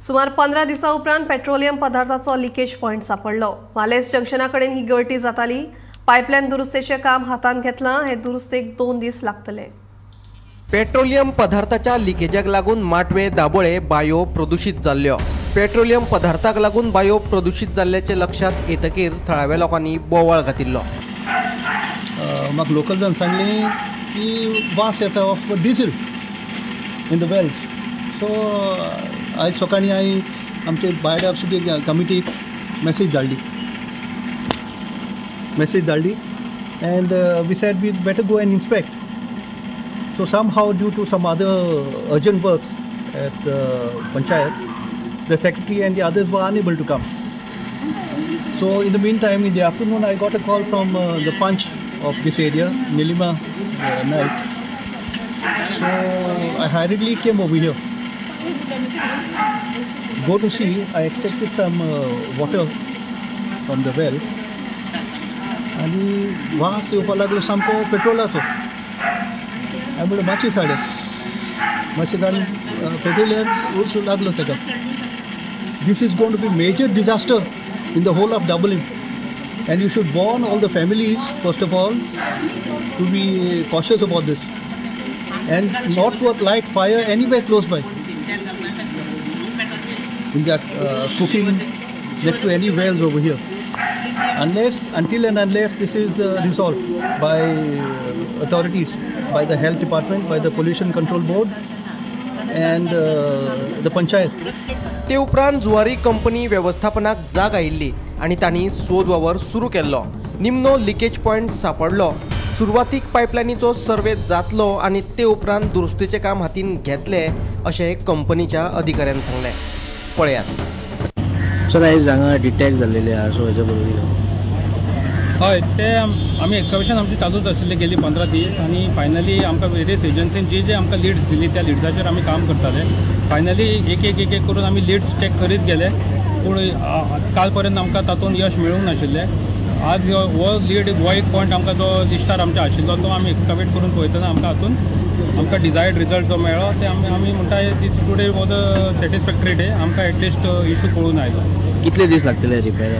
सुमार 15 दिसां उपरांत पेट्रोलियम पदार्थाचो लिकेज पॉयंट सांपडलो. मालेस जंक्शना कडेन ही गळटी जाताली. पायपलायन दुरुस्तेचें काम हातांत घेतलां. हे दुरुस्तेक 2 दीस लागतले. पेट्रोलियम पदार्थाच्या लिकेजाक लागून माटवे दाबोळे बायो प्रदूषित जाल्ल्यो. पेट्रोलियम पदार्थाक लागून बायो प्रदूषित जाल्ल्याचें लक्षांत येतकीर थळाव्या लोकांनी बोवाळ घातिल्लो. म्हाका लोकल सांगलें की वास येता of diesel in the wells. So आयज सकाळीं हांवें आमचे बायोडायवर्सिटी कमिटीक मॅसेज धाडली and we said we better go and inspect. So somehow due to some other urgent works at panchayat, the secretary and the others were unable to come. So in the meantime, in the afternoon, I got a call from the Panch of this area, Nilima Naik. So I hurriedly came over here. Go to see, I expected some water from the well. आनी वास येवपाक लागलो सामको पेट्रोलाचो. हांवें म्हणलें मातशें साडे मातशें काडून पेट्रोलियम उस लागलो ताका. This is going to be major disaster in the whole of Dabolim, and you should warn all the families first of all to be cautious about this and not to light fire anywhere close by in their cooking next to any wells over here, unless until and unless this is resolved by authorities, by the health department, by the pollution control board and the panchayat. ते उपरांत Zuari company वेवस्थापनाक जाग आयिल्ली आनी तांणी सोद वावर सुरू केल्लो. निमणो लिकेज पॉयंट सांपडलो. सुरवातीक पायपलायनीचो सर्वे जातलो आनी ते उपरांत दुरुस्तीचें काम हातीन घेतले अशें कंपनीच्या अधिकाऱ्यान सांगलें. पळयात. सर, आयज हांगा डिटेक्ट जाल्लेले आसा, सो हेजे बरोबर हय, ते आमी एक्सकवेशन आमची चालूच आशिल्ली गेली 15 दीस आनी फायनली आमकां वेरियस एजन्सीन जी जे आमकां लिड्स दिली त्या लिड्साचेर आमी काम करताले. फायनली एक एक एक एक करून आमी लिड्स चॅक करीत गेले, पूण काल पर्यंत आमकां तातूंत यश मेळूंक नाशिल्लें. आज हो लीड हो एक पॉयंट आमकां जो लिस्टार आमच्या आशिल्लो तो आमी एक्सकवेट करून पळयतना आमकां हातूंत आमकां डिजायर्ड रिजल्ट जो मेळ्ळो ते आमी म्हणटा this today was a satisfactory day. आमकां एटलिस्ट इशू कळून आयलो. कितले दीस लागतले रिपेर?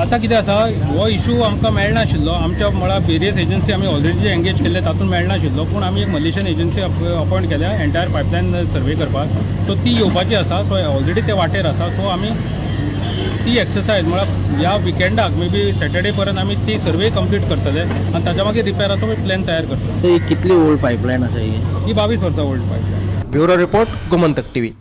आतां कितें आसा, हो इशू आमकां मेळनाशिल्लो. आमच्या म्हळ्यार वेरियस एजन्सी आमी ऑलरेडी एंगेज केल्ले तातूंत मेळनाशिल्लो, पूण आमी एक मलेशियन एजन्सी अपॉयंट केल्या एंटायर पायपलायन सर्वे करपाक. सो ती येवपाची आसा. सो ऑलरेडी ते वाटेर आसा. सो आमी ती एक्सरसायज म्हळ्यार ह्या विकेंडाक मे बी सॅटर्डे पर्यंत आमी ती सर्वे कंप्लीट करतले आनी ताच्या मागीर रिपेराचो प्लॅन तयार करतले. कितली ओल्ड पायपलायन आसा ही? ही 22 वर्सां old pipeline. Bureau report, Gomantak TV.